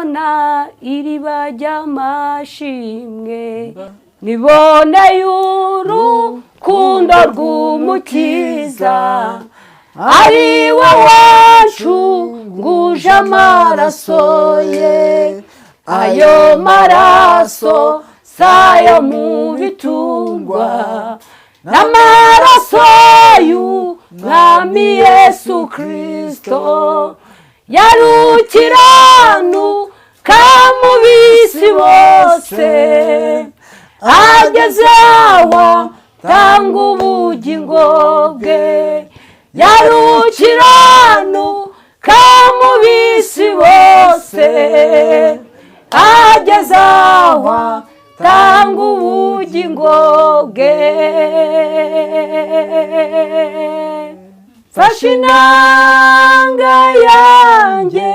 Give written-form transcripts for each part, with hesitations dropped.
Mbona iriba ry'amashimwe, niboneye urukundo rw'Umukiza, ari we wancunguje amaraso ye. Ayo maraso sayo mu bitungwa, n'amaraso y'Umwami Yesu Kirisito. Yarukiranuka mu bisi bose, ageze aho tanga ubugingo bwe. Yarukiranuka mu bisi bose, ageze aho tanga ubugingo bwe. Mfashe inanga yanjye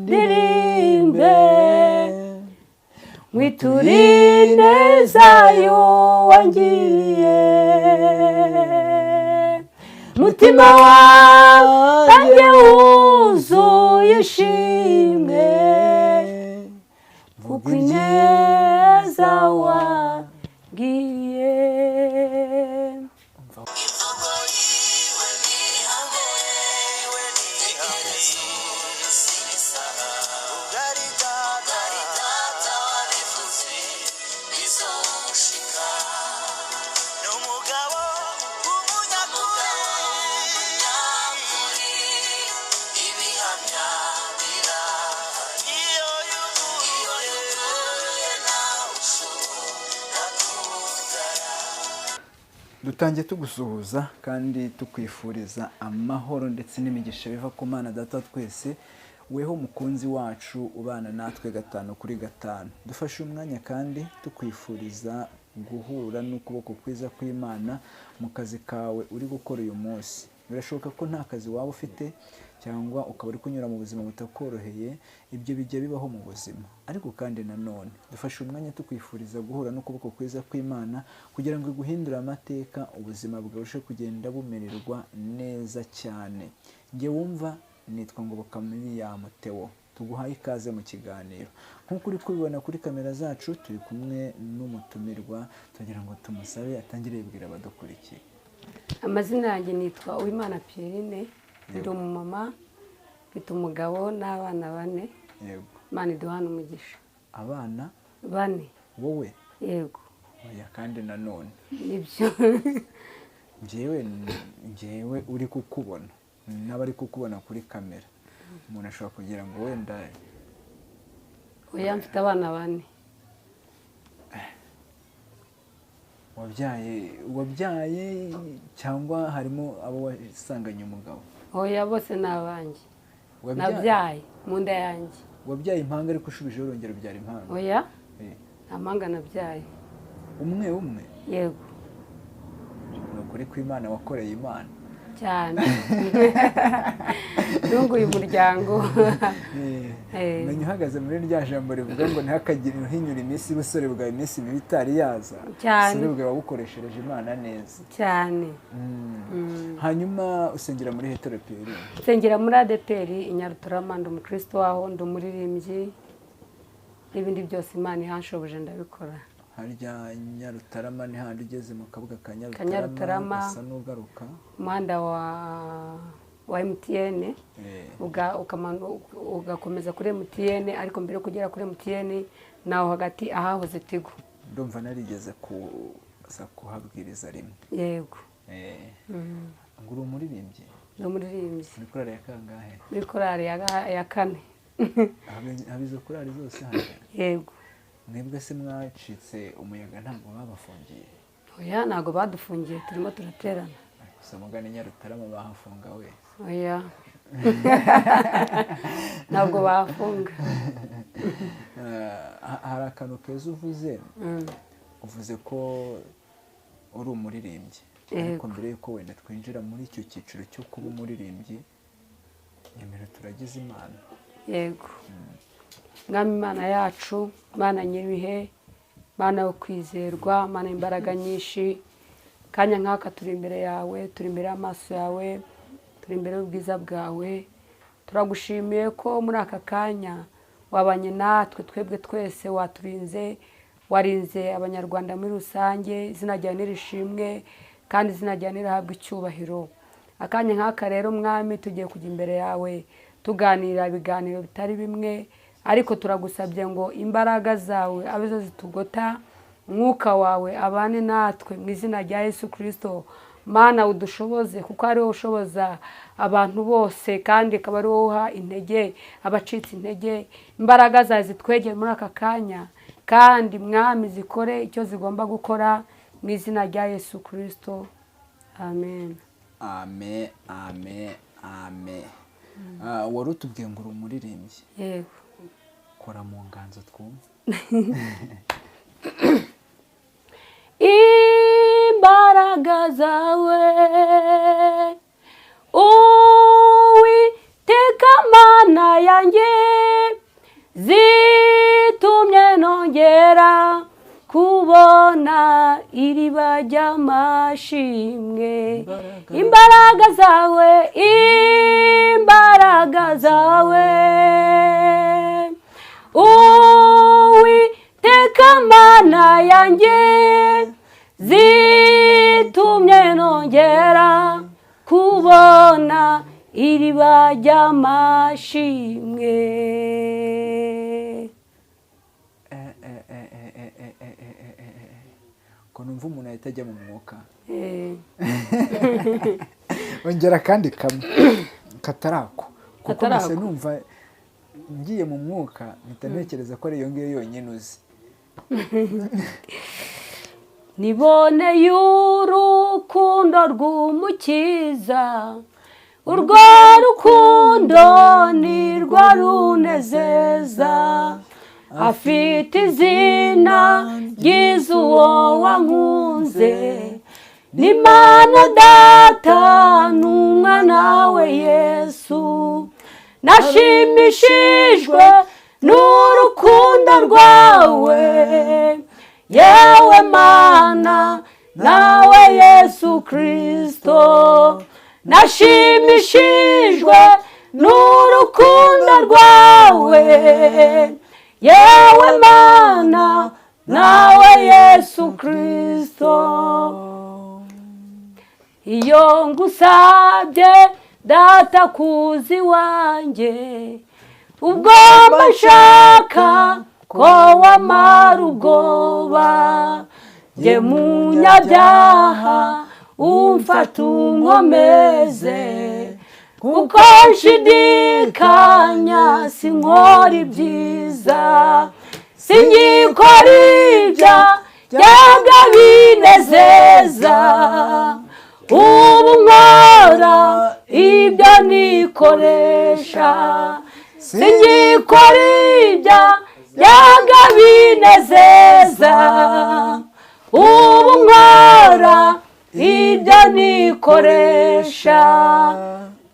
ndirimbe, nkwiture ineza wangiriye. Mutima wanjye wuzuye ishimwe, kuko ineza wangiriye. Imvugo yiwe ni ihame, tekereza ubusisaha. Ubwari data wabivuze bizoshika. Ni umugabo w'umunyakuri, ibihamya birahari. Iyo yuguruye nawe ushobora kugara. Dutangiye tugusuhuza kandi tukwifuriza amahoro ndetse n'imigisha biva ku Mana Data wa twese. Weho mukunzi wacu ubana natwe gatanu kuri gatanu, dufashe umwanya kandi tukwifuriza guhura n'ukuboko kwiza kw'Imana mu kazi kawe uri gukora uyu munsi. Birashoboka ko nta kazi waba ufite, cyangwa ukaba uri kunyura mu buzima butakoroheye. Ibyo bijya bibaho mu buzima. Ariko kandi nanone dufashe umwanya tukwifuriza guhura n'ukuboko kwiza kw'Imana kugira ngo iguhindure amateka, ubuzima bwawe burusheho kugenda bumererwa neza cyane. Njye wumva nitwa Ngoboka William Theo, tuguhaye ikaze mu kiganiro. Nk'uko uri kubibona kuri kamera zacu, turi kumwe n'umutumirwa. Tugira ngo tumusabe atangire yibwira abadukurikiye. Amazina yanjye nitwa Uwimana Pierine, ndi umumama, mfite umugabo n'abana bane. Imana iduhana umugisha. Abana bane. Wowe? Yego. Oya, kandi nanone Nibyo. Njyewe uri kukubona n'abari kukubona kuri kamera, umuntu ashobora kugira ngo wenda Oya, mfite abana bane. Wabyaye cyangwa harimo abo wasanganye umugabo? Oya, bose ni abanjye. Nabyaye mu nda yanjye. Wabyaye impanga, ariko ushubijeho urongera ubyara impanga? Oya, nta mpanga nabyaye. Umwe umwe? Yego. Ni ukuri kw'Imana, wakoreye Imana cyane, nunguye umuryango. Menya uhagaze muri rya jambo rivuga ngo ntihakagire uhinyura iminsi y'ubusore bwawe, iminsi mibi itari yaza. Cyane. Ubusore bwawe wabukoreshereje Imana neza. Cyane. Hanyuma usengera muri Hetero Pierine? Nsengera muri ADEPR i Nyarutarama, ndi umukristo waho, ndi umuririmbyi n'ibindi byose Imana ihanshoboje ndabikora. Harya Nyarutarama ni handi ugeze mu kabuga ka Nyarutarama, Nyarutarama usa n'ugaruka umuhanda wa MTN, ugakomeza kuri MTN, ariko mbere yo kugera kuri MTN naho hagati ahahoze Tigo. Ndumva narigeze kuza kuhabwiriza rimwe. Yego. Ngo uri umuririmbyi? Ndi umuririmbyi. Muri korali ya kangahe? Muri korali ya kane. Haba izo korali zose hano? Yego. Mwebwe se mwacitse umuyaga, ntabwo babafungiye? Oya, ntabwo badufungiye, turimo turaterana. Gusa mugane Nyarutarama bahafunga we. Oya, ntabwo bafunga. Hari akantu keza uvuze. Uvuze ko uri umuririmbyi, ariko mbere y'uko wenda twinjira muri icyo cyiciro cyo kuba umuririmbyi, nyemera turagize Imana. Yego. Mwami Imana yacu, Mana nyiribihe, Mana yo kwizerwa, Mana imbaraga nyinshi, kanya nk'aka turi imbere yawe, turi imbere y'amaso yawe, turi imbere y'ubwiza bwawe. Turagushimiye ko muri aka kanya Wabanye natwe twebwe twese, waturinze, warinze Abanyarwanda muri rusange. Izina ryawe nirishimwe kandi izina ryawe nirihabwe icyubahiro. Akanya nk'aka rero Mwami, tugiye kujya imbere yawe tuganira ibiganiro bitari bimwe, ariko turagusabye ngo imbaraga zawe abe zo zitugota, umwuka wawe abane natwe mu izina rya Yesu Kristo. Mana udushoboze, kuko ari wowe ushoboza abantu bose, kandi akaba ari wowe uha intege abacitse intege. Imbaraga zawe zitwegere muri aka kanya, kandi Mwami zikore icyo zigomba gukora mu izina rya Yesu Kristo, amen. Amen, amen, amen. Wari utubwiye ngo uri umuririmbyi. Yego. Kora mu nganzo twumve. Imbaraga zawe Uwiteka Mana yanjye zitumye nongera kubona iriba ry'amashimwe. Imbaraga zawe, imbaraga zawe Uwiteka Mana yanjye zitumye nongera kubona iriba ry'amashimwe. Ko numva umuntu ahita ajya mu mwuka. Ongera kandi kamwe katarako, kuko mbese numva ngiye mu mwuka mpita ntekereza ko ari iyo ngiyo yonyine uzi. Niboneye urukundo rw'Umukiza, urwo rukundo nirwo runezeza, afite izina ryiza uwo wankunze, n'Imana Data n'Umwana we Yesu. Nashimishijwe n'urukundo rwawe, yewe Mana nawe Yesu Kristo. Nashimishijwe n'urukundo rwawe, yewe Mana nawe Yesu Kristo. Iyo ngusabye Data kuzi wanjye, ubwo mbashaka ko wamara ubwoba, njye munyabyaha umfata unkomeze, kuko nshidikanya sinkora ibyiza, sinkikora ibya byanga binezeza, ubu nkora ibyo nikoresha, sinkikora ibya byanga binezeza, ubu nkora ibyo nikoresha.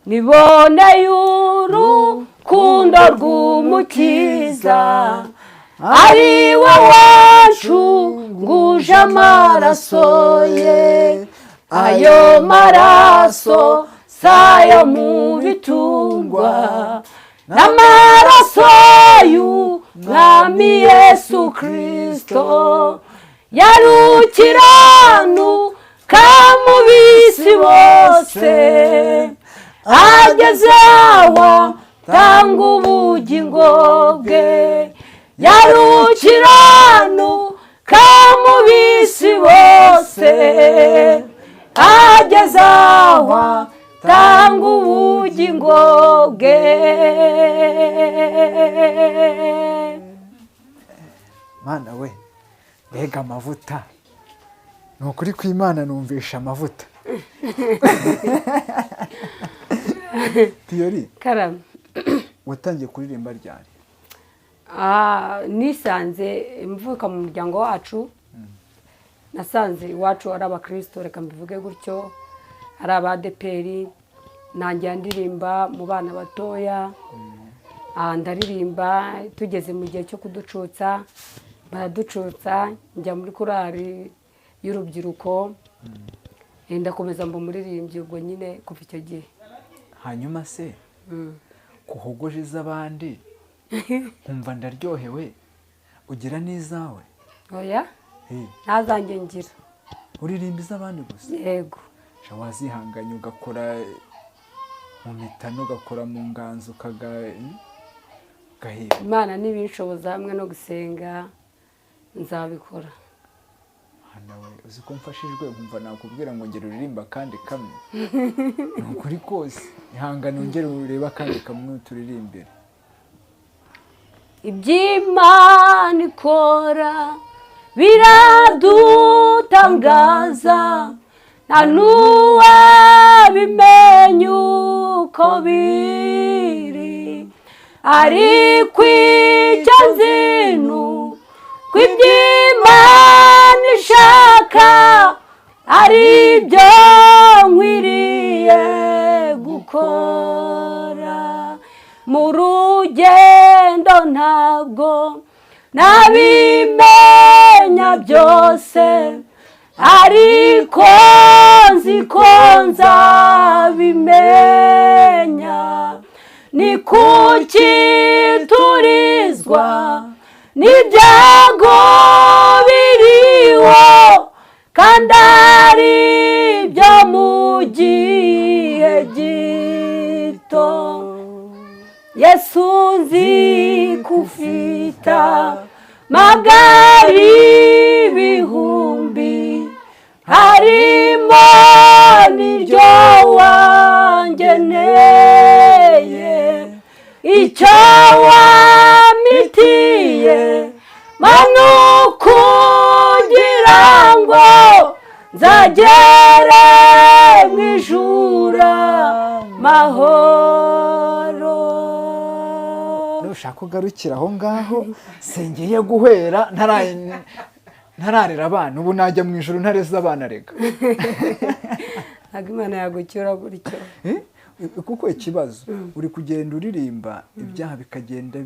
Niboneye urukundo rw'Umukiza, ari we wacu nguje amaraso ye, ayo maraso sayo mu bitungwa, n'amaraso y'Umwami Yesu Kristo, yarukiranuka mu bisi bose, ageze aho tanga ubugingo bwe, yarukiranuka mu bisi bose, ageze aho tanga ubugingo bwe. Mana we, mbega amavuta! Ni ukuri kw'Imana numvisha amavuta. Piyori, Karame. Watangiye kuririmba ryari? Nisanze mvuka mu muryango wacu, nasanze iwacu ari abakristo, reka mbivuge gutyo, ari abadeperi. Nanjye ndirimba mu bana batoya, ndaririmba. Tugeze mu gihe cyo kuducutsa, baraducutsa, njya muri korali y'urubyiruko, ndakomeza mba umuririmbyi ubwo nyine kuva icyo gihe. Hanyuma se kuhogoje iz'abandi Nkumva ndaryohewe. Ugira n'izawe? Oya, ntazange ngira. Uririmba iz'abandi gusa? Yego. Sha, wazihanganye ugakora mu mitano, ugakora mu nganzo, ugahimba. Imana nibinshoboza hamwe no gusenga, nzabikora. Nawe uzi ko mfashijwe, nkumva nakubwira ngo ngera uririmba akandi kamwe. Ni ukuri kose, ihangane wongere urebe akandi kamwe turirimbire. Iby'Imana ikora biradutangaza, nta n'uwabimenya uko biri, ariko icyo nzi ni uko iby'Imana ishaka ari byo nkwiriye gukora. Mu rugendo ntabwo nabimenya byose, ariko nzi ko nzabimenya. Ni kuki turizwa n'ibyago biriho kandi ari byo mu gihe gito? Yesu, nzi ko ufite magari ibihumbi, harimo n'iryo wangeneye. Icyo wamitiye manu kugira ngo nzagere mu ijuru mahoro. Nushaka ugarukira aho ngaho, sengeye guhera ntararera abana. Ubu najya mu ijuru ntareze abana rega. Ntabwo Imana yagucyura gutyo. Eh? Kuko ikibazo, uri kugenda uririmba, ibyaha bikagenda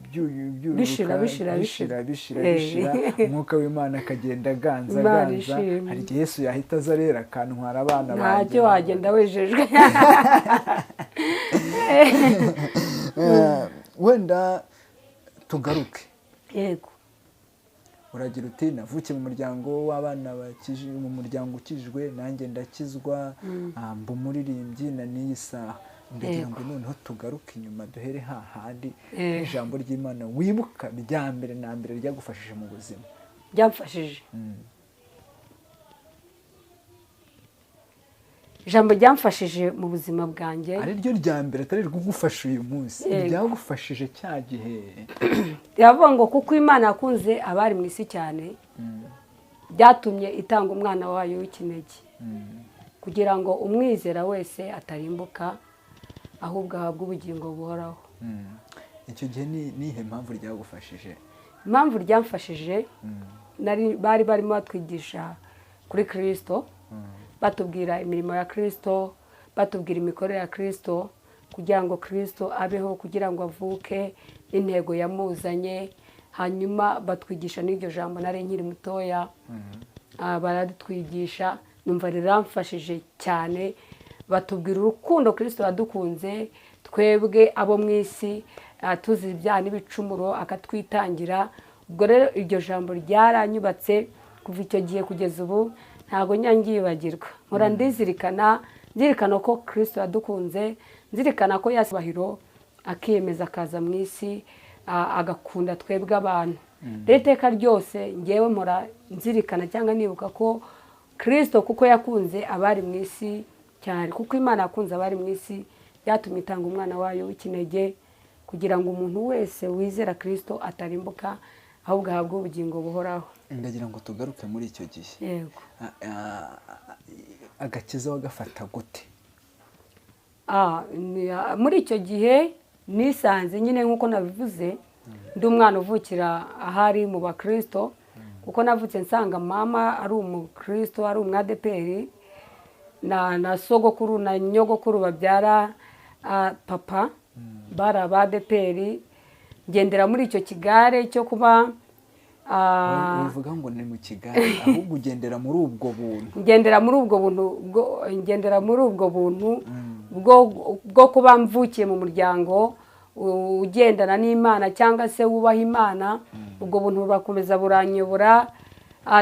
byuruka, Bishira, bishira, bishira, bishira. bishira, Eh. bishira, umwuka w'Imana akagenda aganza, Imana aganza. ishimwe. Hari igihe Yesu yahita aza rero akantwara abana banjye. Ntacyo, wagenda wejejwe. Wenda tugaruke. Yego. Uragira uti: "Navukiye mu muryango w'abana bakijijwe, mu muryango ukijijwe, nanjye ndakizwa, mba umuririmbyi na n'iyi saha." Ndagira ngo noneho tugaruke inyuma, duhere hahandi, ijambo ry'Imana wibuka rya mbere na mbere ryagufashije mu buzima. Byamfashije, ijambo ryamfashije mu buzima bwanjye. Ari ryo rya mbere, atari rigufasha uyu munsi. Yego. Ryagufashije cya gihe. Riravuga ngo: "Kuko Imana yakunze abari mu isi cyane, byatumye itanga umwana wayo w'ikinege, kugira ngo umwizera wese atarimbuka, ahubwo ahabwe ubugingo buhoraho." Icyo gihe ni nihe mpamvu ryagufashije? Impamvu ryamfashije, bari barimo batwigisha kuri Kirisito, batubwira imirimo ya Kirisito, batubwira imikorere ya Kirisito, kugira ngo Kirisito abeho, kugira ngo avuke, n'intego yamuzanye. Hanyuma batwigisha n'iryo jambo, nari nkiri mutoya. Baradutwigisha, numva riramfashije cyane. Batubwira urukundo Kirisito yadukunze twebwe abo mu isi, tuzi ibyaha n'ibicumuro, akatwitangira. Ubwo rero iryo jambo ryaranyubatse kuva icyo gihe kugeza ubu, ntabwo njya ngyibagirwa. Mpora ndizirikana, nzirikana ko Kirisito yadukunze, nzirikana ko yasubahiro akiyemeza akaza mu isi, agakunda twebwe abantu. Rero iteka ryose ngewe mpora nzirikana cyangwa nibuka ko Kirisito, kuko yakunze abari mu isi cyane, kuko Imana yakunze abari mu isi, byatumye itanga umwana wayo w'ikinege, kugira ngo umuntu wese wizera Kirisito atarimbuka, ahubwo ahabwe ubugingo buhoraho. Ndagira ngo tugaruke muri icyo gihe. Yego. Agakiza wagafata gute? Muri icyo gihe nisanze nyine, nk'uko nabivuze, ndi umwana uvukira ahari mu bakirisito, kuko navutse nsanga mama ari umukristo, ari umwadeperi, na sogokuru na nyogokuru babyara papa bari abadeperi. Ngendera muri icyo kigare cyo kuba Bivuga ngo ni mu kigare, ahubwo ugendera muri ubwo buntu. Ngendera muri ubwo buntu bwo kuba mvukiye mu muryango. ugendana n'Imana cyangwa se wubaha Imana. Ubwo buntu burakomeza buranyobora,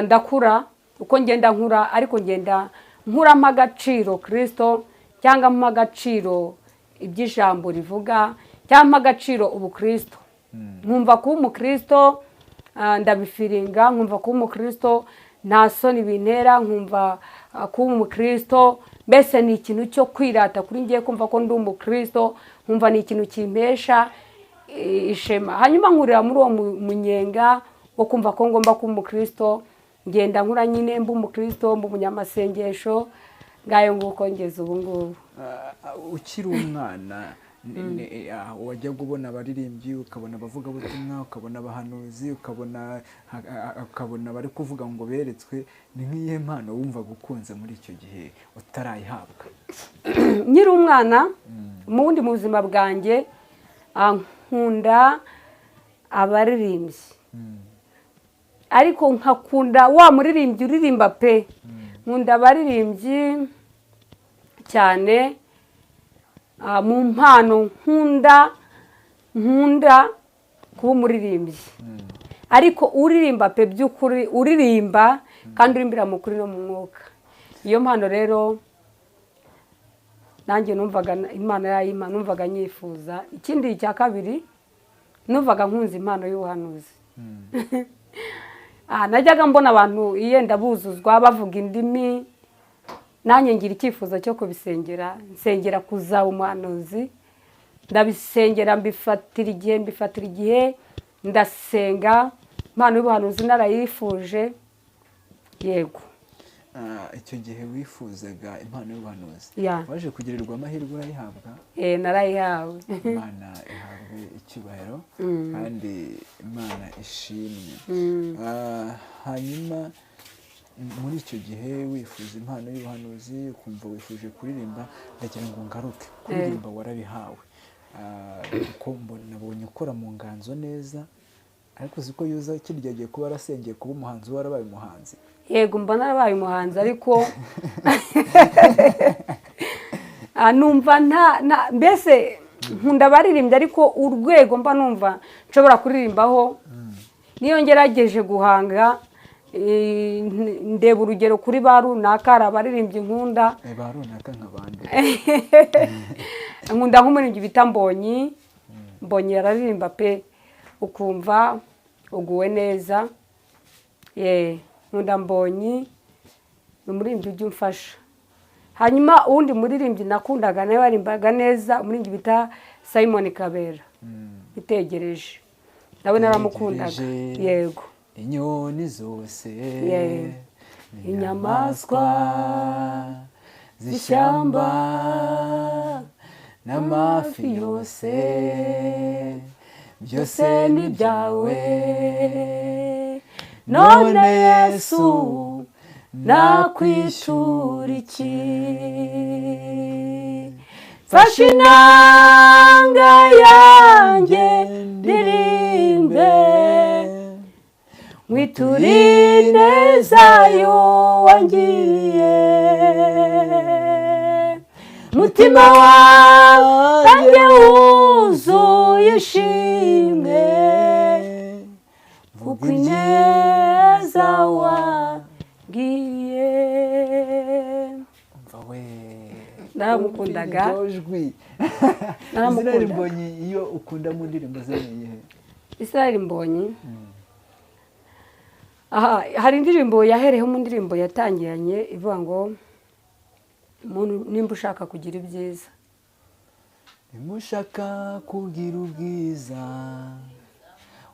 ndakura uko ngenda nkura, ariko ngenda nkura mpa agaciro Kristo, cyangwa mpa agaciro iby'ijambo rivuga, cyangwa mpa agaciro ubukristo. Nkumva kuba umukristo, ndabifiringa, nkumva kuba umukristo nta soni bintera, nkumva kuba umukristo mbese ni ikintu cyo kwirata kuri ngiye, kumva ko ndi umukristo, nkumva ni ikintu kimpesha ishema. Hanyuma nkurira muri uwo munyenga wo kumva ko ngomba kuba umukristo, ngenda nkura nyine mba umukristo, mba umunyamasengesho, ngayo nguko ngeze ubu ngubu. Ukiri umwana wajyaga ubona abaririmbyi, ukabona abavugabutumwa, ukabona abahanuzi, ukabona bari kuvuga ngo beretswe, ni nk'iyihe mpano wumvaga ukunze muri icyo gihe utarayihabwa? Nkiri umwana mu bundi mu buzima bwanjye, nkunda abaririmbyi, ariko nkakunda wa muririmbyi uririmba pe. Nkunda abaririmbyi cyane, mu mpano nkunda kuba umuririmbyi, ariko uririmba pe by'ukuri, uririmba kandi urimbira mu kuri no mu mwuka. Iyo mpano rero nanjye numvaga Imana yayimpa, numvaga nyifuza. Ikindi cya kabiri, numvaga nkunze impano y'ubuhanuzi. Najyaga mbona abantu yenda buzuzwa bavuga indimi, nanjye ngira icyifuzo cyo kubisengera, nsengera kuzaba umuhanuzi, ndabisengera, mbifatira igihe, ndasenga, impano y'ubuhanuzi narayifuje. Yego. Icyo gihe wifuzaga impano y'ubuhanuzi, waje kugirirwa amahirwe urayihabwa? Narayihawe. Imana ihabwe icyubahiro kandi Imana ishimwe. Hanyuma muri icyo gihe wifuza impano y'ubuhanuzi, ukumva wifuje kuririmba, ndagira ngo ngaruke kuririmba warabihawe, kuko nabonye ukora mu nganzo neza, ariko uzi ko yuza kirya gihe kuba warasengeye kuba umuhanzi, warabaye umuhanzi? Yego, mba narabaye umuhanzi, ariko numva mbese nkunda abaririmbyi, ariko urwego mba numva nshobora kuririmbaho niyo ngerageje guhanga, ndeba urugero kuri ba runaka, hari abaririmbyi nkunda. Ba runaka nka bande? Nkunda nk'umuririmbyi bita Mbonyi. Mbonyi yararirimba pe, ukumva uguwe neza. Nkunda Mbonyi, ni umuririmbyi ujya umfasha. Hanyuma uwundi muririmbyi nakundaga nawe warimbaga neza, umuririmbyi bita Simon Kabera, itegereje, nawe naramukundaga. Yego. Inyoni zose, inyamaswa z'ishyamba n'amafi yose, byose ni ibyawe. None Yesu nakwitura iki? Mfashe inanga yanjye ndirimbe, nkwiture ineza y'uwangiriye. Mutima wanjye wuzuye ishimwe, kuko ineza wangiriye. Naramukundaga. Israel Mbonyi, iyo ukunda mu ndirimbo ze ni iyihe? Israel Mbonyi, hari indirimbo yahereyeho, mu ndirimbo yatangiranye ivuga ngo nimba ushaka kugira ibyiza, nimba ushaka kugira ubwiza,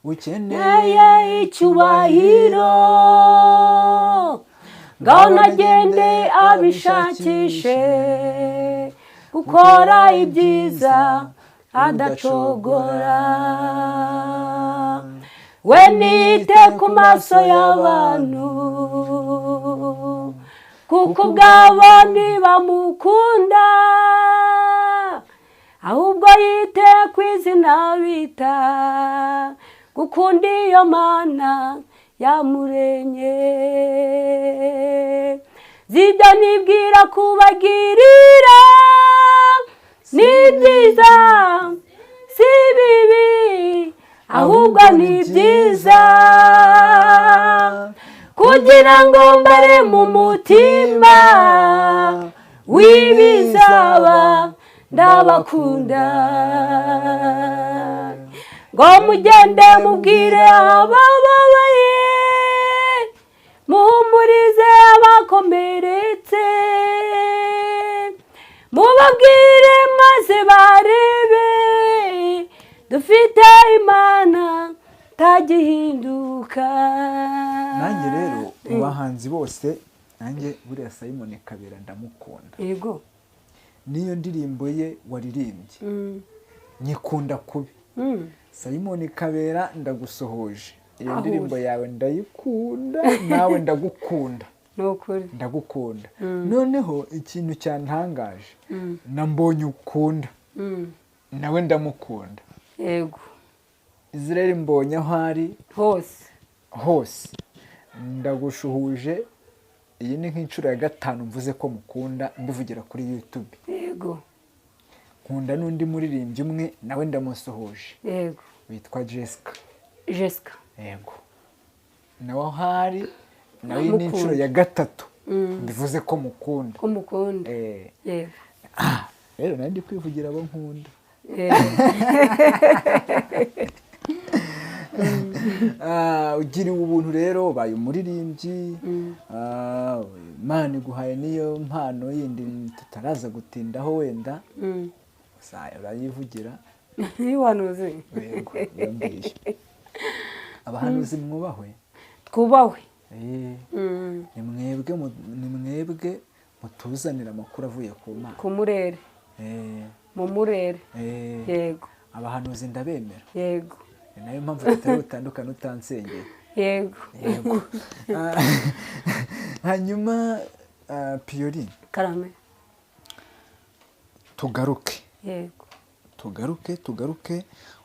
ukeneye icyubahiro, ngaho nagende abishakishe, gukora ibyiza adacogora. We nite ku maso y'abantu, kuko ubwabo ntibamukunda, ahubwo yite ku izina bita, gukunda iyo Mana yamuremye. Zibyo nibwira kubagirira ni byiza, Si bibi ahubwo ni byiza, kugira ngo mbare mu mutima w'ibizaba. Ndabakunda. Ngo mugende mubwire abababaye, muhumurize abakomeretse, mubabwire maze barebe, dufite Imana tagihinduka. Nanjye rero mu bahanzi bose, nanjye buriya Simon Kabera ndamukunda. Yego. Niyo ndirimbo ye waririmbye nyikunda kubi. Simon Kabera, ndagusohoje, iyo Aho ndirimbo uri. yawe ndayikunda, nawe ndagukunda. Ni ukuri. Ndagukunda. Noneho ikintu cyantangaje, na Mbonye ukunda, nawe ndamukunda. Yego. Israel Mbonye aho ari hose, hose ndagushuhuje. Iyi ni nk'inshuro ya gatanu mvuze ko mukunda, mbivugira kuri YouTube. Yego. Nkunda n'undi muririmbyi umwe, nawe ndamusuhuje, Yego. witwa Jessica. Jessica. Yego, nawe aho ari, nawe iyi ni Ndamukunda. inshuro ya gatatu mbivuze ko mukunda. Ko mukunda. Yego. Rero nari ndi kwivugira abo nkunda. Ugiriwe ubuntu rero, ubaye umuririmbyi. Imana iguhaye n'iyo mpano yindi tutaraza gutindaho wenda, urayivugira. Y'ubuhanuzi. Yego, iyo ngiyo. Abahanuzi mwubahwe. Twubahwe. Ni mwebwe mutuzanira amakuru avuye ku Mana. Ku murere. Mu murere. Yego. Abahanuzi ndabemera. Yego. Ni nayo mpamvu tutari butandukane utansengeye. Yego. Yego. Hanyuma Piyoli, Karame. tugaruke. Yego. Tugaruke.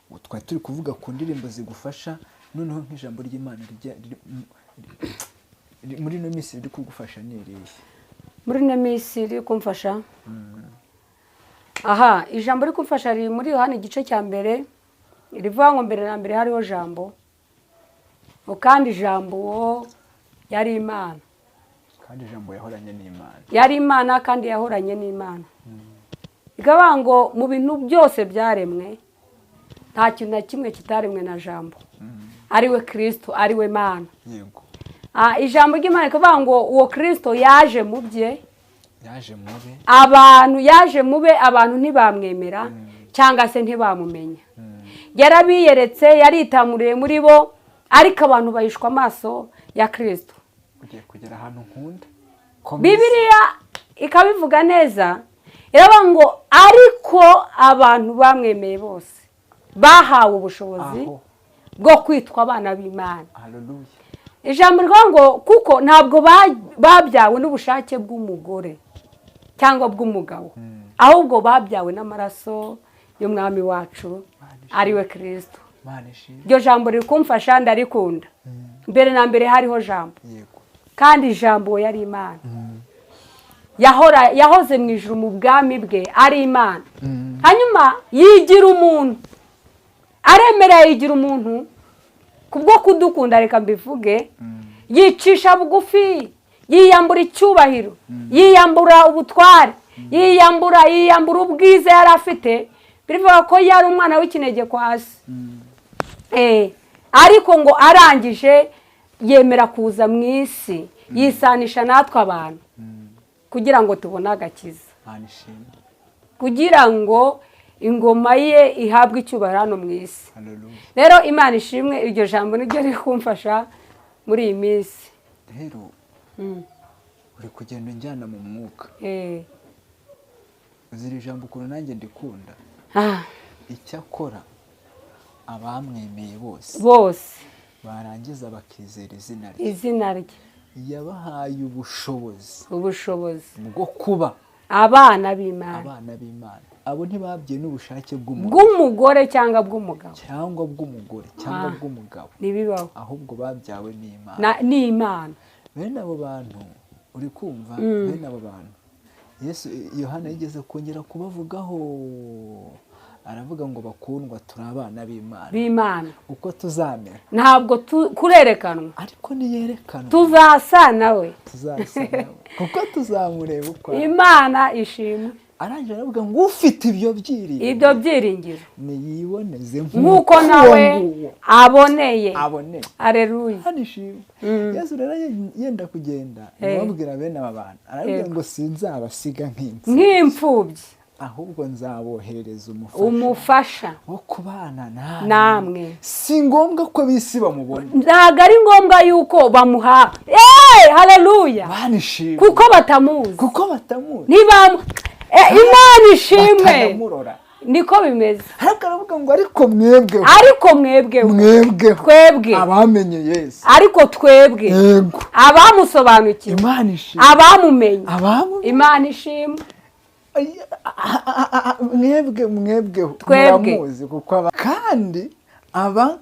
Ubu twari turi kuvuga ku ndirimbo zigufasha, noneho nk'ijambo ry'Imana muri ino minsi riri kugufasha ni irihe? Muri ino minsi riri kumfasha, aha ijambo riri kumfasha riri muri Yohani igice cya mbere, rivuga ngo mbere na mbere hariho jambo, ngo kandi ijambo uwo yari Imana, kandi ijambo yahoranye n'Imana, yari Imana kandi yahoranye n'Imana. Bikavuga ngo mu bintu byose byaremwe nta kintu na kimwe kitaremwe na jambo, ariwe Kristo, ariwe Mana. Yego. Ijambo ry'Imana rikavuga ngo uwo Kristo yaje mu bye, yaje mube abantu, yaje mube abantu ntibamwemera cyangwa se ntibamumenya. Yarabiyeretse, yaritamuriye muri bo, ariko abantu bahishwa amaso ya Kristo. Ugiye kugera ahantu nkunda. Bibiliya ikabivuga neza, iravuga ngo ariko abantu bamwemeye bose bahawe ubushobozi Aho. bwo kwitwa abana b'Imana. Haleluya. Ijambo rivuga ngo kuko ntabwo babyawe n'ubushake bw'umugore cyangwa bw'umugabo, ahubwo babyawe n'amaraso y'umwami wacu ariwe Kristo. Imana ishimwe. Iryo jambo riri kumfasha, ndarikunda. Mbere na mbere hariho jambo, Yego. kandi ijambo yari Imana, yahoze mu ijuru mu bwami bwe ari Imana. Hanyuma yigira umuntu, aremera yigira umuntu kubwo kudukunda, reka mbivuge, yicisha bugufi, yiyambura icyubahiro, yiyambura ubutware, yiyambura ubwiza yari afite. Birivuga ko yari umwana w'ikinege kwa se. Ariko ngo arangije yemera kuza mu isi, yisanisha natwe abantu kugira ngo tubone agakiza, Imana ishimwe. kugira ngo ingoma ye ihabwe icyubahiro hano mu isi. Haleluya. Rero Imana ishimwe, iryo jambo niryo riri kumfasha muri iyi minsi. Rero uri kugenda unjyana mu mwuka. Uzira ijambo ukuntu nanjye ndikunda. Icyakora abamwemeye bose, bose barangiza bakizera izina rye, izina rye, yabahaye ubushobozi, ubushobozi bwo kuba abana b'Imana. Abana b'Imana. Abo ntibabwiye n'ubushake bw'umuntu, bw'umugore cyangwa bw'umugabo, cyangwa bw'umugore cyangwa bw'umugabo, ntibibaho, ahubwo babyawe n'Imana. N'Imana. Bene abo bantu uri kumva, bene abo bantu Yesu Yohana yigeze kongera kubavugaho, Aravuga ngo bakundwa turi abana b'Imana. B'Imana. Uko tuzamera ntabwo kurerekanwa, ariko niyerekanwa tuzasa nawe. Tuzasa nawe kuko tuzamureba uko. Imana ishimwe. Arangije aravuga ngo ufite ibyo byiringiro, ibyo byiringiro niyiboneze nk'uko nawe aboneye. Aboneye. Aleluya. Hano ishimwe. Yesu rero yenda kugenda ababwira bene aba bantu, arababwira ngo sinzabasiga nk'imfubyi, ahubwo nzaboherereza umufasha wo kubana namwe. Si ngombwa ko bisi bamubona, ntabwo ari ngombwa yuko bamuha. Haleluya. Kuko batamuzi, kuko batamuzi. Imana ishimwe. Niko bimeze. Ariko aravuga ngo ariko mwebwe, ariko mwebwe, mwebwe twebwe abamenye Yesu, ariko twebwe abamusobanukiwe, Imana ishimwe, abamumenye, Imana ishimwe. Mwebwe mwebwe muramuzi kuko kandi aba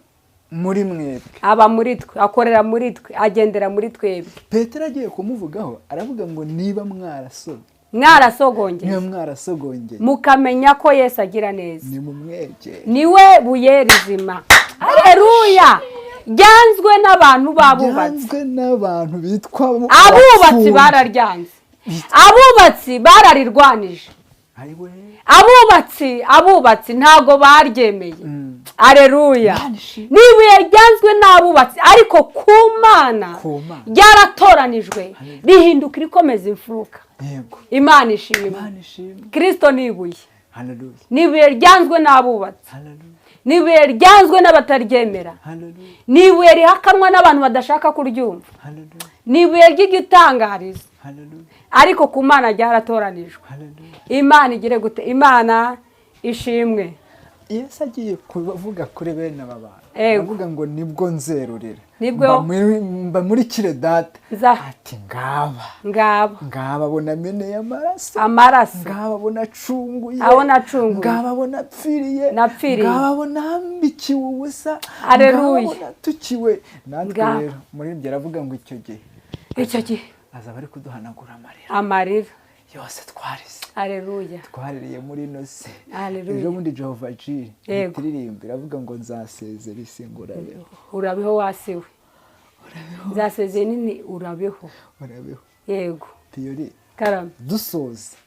muri mwebwe, aba muri twe, akorera muri twe, agendera muri twebwe. Petero agiye kumuvugaho aravuga ngo niba mwarasomye, mwarasogongeye, mwarasogongeye mukamenya ko Yesu agira neza, ni mumwegere, niwe buye rizima. Haleluya. Ryanzwe n'abantu babubatsi, ryanzwe n'abantu bitwa abubatsi, bararyanze. Abubatsi bararirwanije. Abubatsi, abubatsi ntago baryemeye. Aleluya. N'ibuye ryanzwe n'abubatsi, ariko ku Mana ryaratoranijwe rihinduka irikomeza imfuruka. Imana ishimwe. Kristo ni ibuye. N'ibuye ryanzwe n'abubatsi, n'ibuye ryanzwe n'abataryemera, n'ibuye rihakanwa n'abantu badashaka kuryumva, n'ibuye ry'igitangarizo, ariko ku Mana ryaratoranijwe. Imana igire gute? Imana ishimwe. Yesu agiye kuvuga kuri bene aba bantu, aravuga ngo nibwo nzerurira, mba muri kire data, ati ngaba ngaba ngaba abo nameneye amaraso, amaraso, ngaba abo nacunguye, abo nacunguye, ngaba abo napfiriye, napfiriye, ngaba abo nambikiwe ubusa, Haleluya, ngaba abo natukiwe. Natwe rero muri ibyo aravuga ngo icyo gihe, icyo gihe azaba ari kuduhanagura amarira, amarira yose twarize. Haleluya. Twaririye muri ino si. Haleluya. Ejo bundi Jehova Jireh itiririmba iravuga ngo nzasezera isi ngo urabeho. Urabeho wasiwe. Nzasezera nini urabeho. Urabeho. Yego. Piyori. Karame. Dusoza.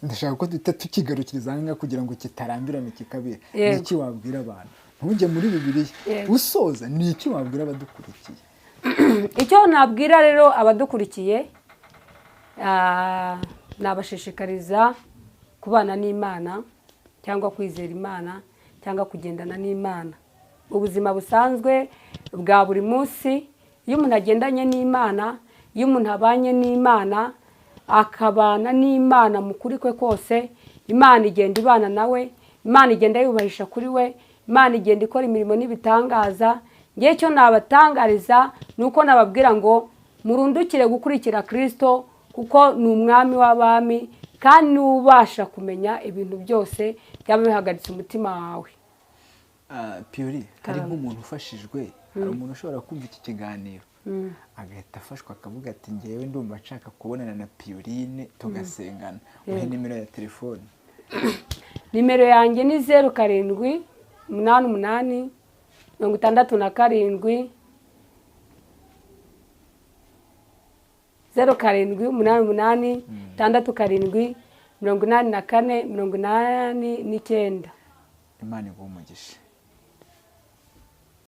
Ndashaka ko duhita tukigarukiriza aha ngaha kugira ngo kitarambirane kikabira. Ni iki wabwira abantu? Ntujye muri Bibiliya. Usoza ni iki wabwira abadukurikiye? Icyo nabwira rero abadukurikiye, nabashishikariza kubana n'Imana cyangwa kwizera Imana cyangwa kugendana n'Imana. Ubuzima busanzwe bwa buri munsi, iyo umuntu agendanye n'Imana, iyo umuntu abanye n'Imana, akabana n'Imana mu kuri kwe kose, Imana igenda ibana nawe, Imana igenda yubahisha kuri we, Imana igenda ikora imirimo n'ibitangaza. Ngiye cyo nabatangariza nuko nababwira ngo murundukire gukurikira Kristo, kuko ni umwami w'abami kandi ubasha kumenya ibintu byose byaba bihagaritse umutima wawe. Piyori, hari nk'umuntu ufashijwe, hari umuntu ushobora kumva iki kiganiro agahita afashwa akavuga ati ngewe ndumva nshaka kubonana na Piyorine tugasengana, muhe nimero ya telefone. Nimero yanjye ni 0 7 8 8 67 0 7 8 8 6 7 84 89. Imana iguhe umugisha.